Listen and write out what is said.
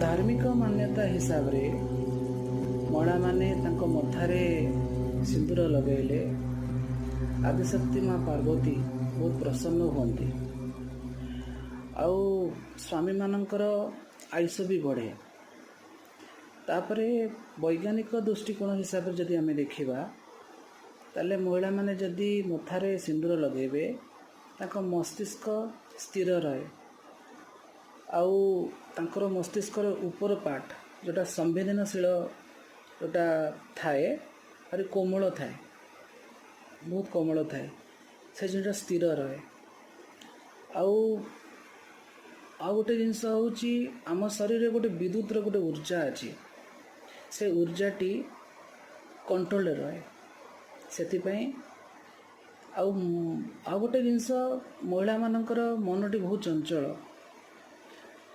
ଧାର୍ମିକ ମାନ୍ୟତା ହିସାବରେ ମହିଳାମାନେ ତାଙ୍କ ମଥାରେ ସିନ୍ଦୁର ଲଗାଇଲେ ଆଦିଶକ୍ତି ମା ପାର୍ବତୀ ବହୁତ ପ୍ରସନ୍ନ ହୁଅନ୍ତି ଆଉ ସ୍ୱାମୀମାନଙ୍କର ଆୟୁଷ ବି ବଢ଼େ। ତାପରେ ବୈଜ୍ଞାନିକ ଦୃଷ୍ଟିକୋଣ ହିସାବରେ ଯଦି ଆମେ ଦେଖିବା, ତାହେଲେ ମହିଳାମାନେ ଯଦି ମଥାରେ ସିନ୍ଦୁର ଲଗାଇବେ, ତାଙ୍କ ମସ୍ତିଷ୍କ ସ୍ଥିର ରହେ ଆଉ ତାଙ୍କର ମସ୍ତିଷ୍କର ଉପର ପାର୍ଟ, ଯେଉଁଟା ସମ୍ବେଦନଶୀଳ ଯେଉଁଟା ଥାଏ, ଭାରି କୋମଳ ଥାଏ, ବହୁତ କୋମଳ ଥାଏ। ସେ ଜିନିଷଟା ସ୍ଥିର ରହେ। ଆଉ ଆଉ ଗୋଟେ ଜିନିଷ ହେଉଛି, ଆମ ଶରୀରରେ ଗୋଟେ ବିଦ୍ୟୁତର ଗୋଟେ ଉର୍ଜା ଅଛି। ସେ ଉର୍ଜାଟି କଣ୍ଟ୍ରୋଲରେ ରହେ ସେଥିପାଇଁ। ଆଉ ଆଉ ଗୋଟେ ଜିନିଷ, ମହିଳାମାନଙ୍କର ମନଟି ବହୁତ ଚଞ୍ଚଳ।